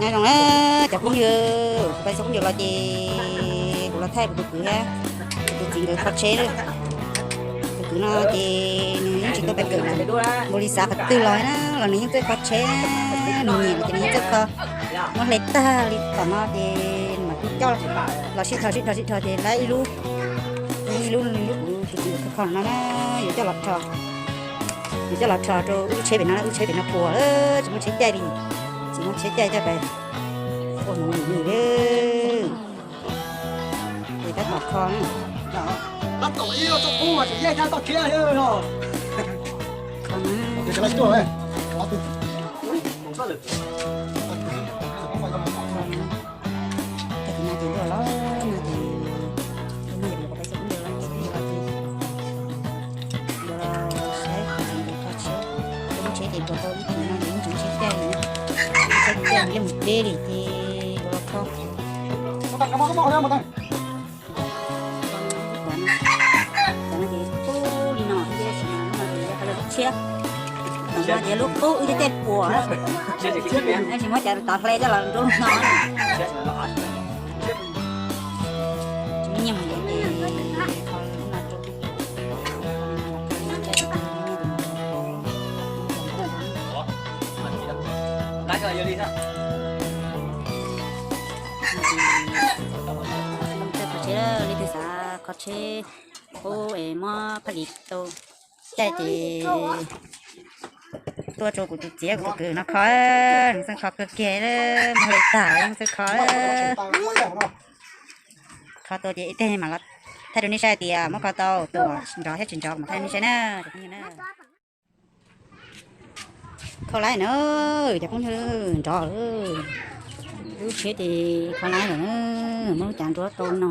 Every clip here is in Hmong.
Nyob zoo na cov phooj ywg, kuv pais txog phooj ywg los ces kuv los thaij kuv tus kwv thiab kuv tus txiv nkawd kho tsheb lawm. Tus kwv no ces nws yeej tsis tau pais kawm, npaum li xav qhov twg los na los nws yeej txawj kho tsheb, nws nyiam ces nws yeej txawj kho. Muab hle tag li tom no ces nws mam li coj los sib dhos sib dhos sib dhos ces laib ib lub, ib lub li lub kuv tus txiv nkawd kho no na, yuav coj los rho, yuav coj los rho rau wb lub tsheb pem no, wb tsheb pem no puas lawm, tsis muaj tsheb caij li, tsis muaj tsheb caij coj pais ua movie li. Ces tab tom kho na. Kho na. Ces no ces ntuj los no ces tus no ces kuv pais txog phooj ywg los ces phooj ywg los ces yuav los saib kuv tus txiv nkawd kho tsheb, lub tsheb ces puas tau ib tug no ces yeej tsis muaj tsheb caij li, tsheb caij li mus deb li ces yuav los kho. Cov no ces kub li no, tab sis no ces yog qhov lawv lub tshiab, no ces lub qub wb thiaj puas, tab sis muab cov tov hle coj los nrub no. Tsis nyiam ces kho tsheb, leej twg xav kho tsheb qub es muab phaj lis tau caij ces tuaj rau kuv tus txiv kuv tus kwv no kho, nws txawj kho kawg kiag, muab hle tag yeej txawj kho. Kho tau ces ib teg mam los thaij rau nej saib tias muab kho tau tuam nrov thiab tsis nrov, mam thaij rau nej saib na. Kho laib na, cov phooj ywg, nrov lawm. Lub tsheb ces kho laib lawm, muab lub cav nruab tau no.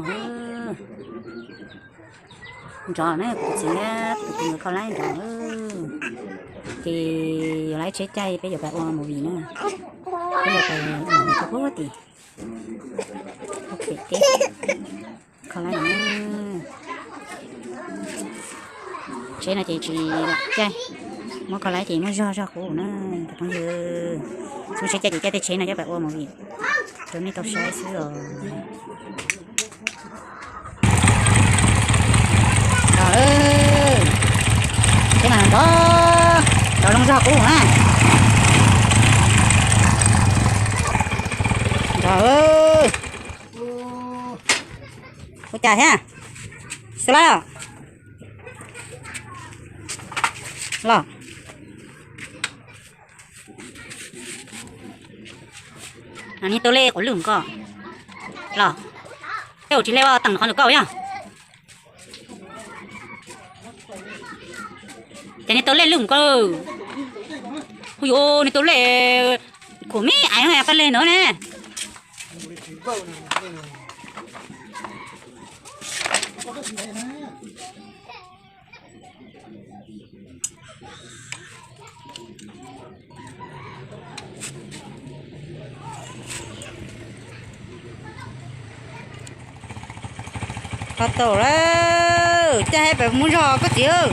Nrov na, kuv txiv, kuv txiv nkawd kho laib nrov lawm. Ces yuav laib tsheb caij peb yuav pais ua movie na. Peb yuav pais ua movie rau puag tim, puag pem teb. Kho laib na. Tsheb no ces tsis lam caij, muab kho laib ces muab zog zog qub na. Cov phooj ywg, lub tsheb caij ces caij tej tsheb no coj pais ua movie rau nej tau saib xwb os. Nrov, tsheb no nrov, nrov zoo zog qub na. Nrov. Ua cas thiab? Xwb lawm los. Niag tau lej quav lwj koj los, tej ua tsis hle ua teem qhov ntawm koj yog. Ces niag tau lej lwj koj. Hu yuav niag tau lej khuam me aiv paj lej no ne. Kho tau lawm, caij pem muab zog koj txiv.